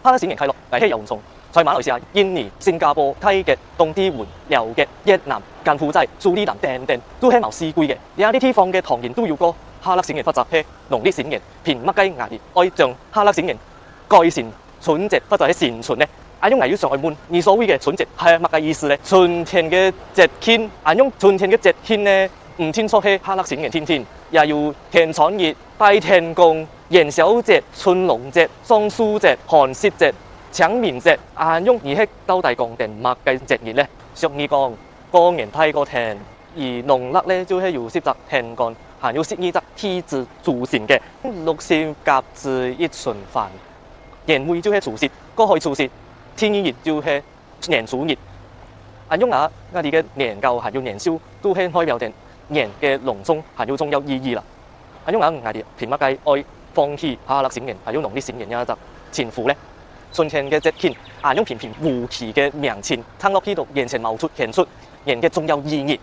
哈勒新年快樂，𠊎係游文聰。在馬來西亞、印尼、新加坡、泰國、東帝汶、寮國、越南、柬埔寨、蘇里南等等，都係無四季嘅。這啲地方嘅唐人都有過哈勒新年，或者係農曆新年，憑麼个𠊎哋愛將哈勒新年改成春節或者係新春呢？按樣𠊎又想愛問，你所謂嘅春節係麼个意思呢？春天嘅節慶，按樣春天嘅節慶呢？毋單止係哈勒新年天天，也有天穿日、拜天公、元宵節、春龍節、上樹節、寒食節、清明節，按樣你係到底講定麼个節日呢？俗語講過年大過天，而農曆咧就係有十隻天干，還有12隻地支組成嘅。六十甲子一循環，年尾就係除夕，過去除夕，第二日就係年初一。按樣啊，𠊎哋嘅年糕還有年獸都係代表著年嘅隆重，還有重要意義啦。按樣啊，𠊎哋憑麼个愛放棄哈勒新年，還有農曆新年這隻稱呼咧？春天嘅節慶，按樣平平無奇嘅名稱，聽落去都完全無出顯出年嘅重要意義。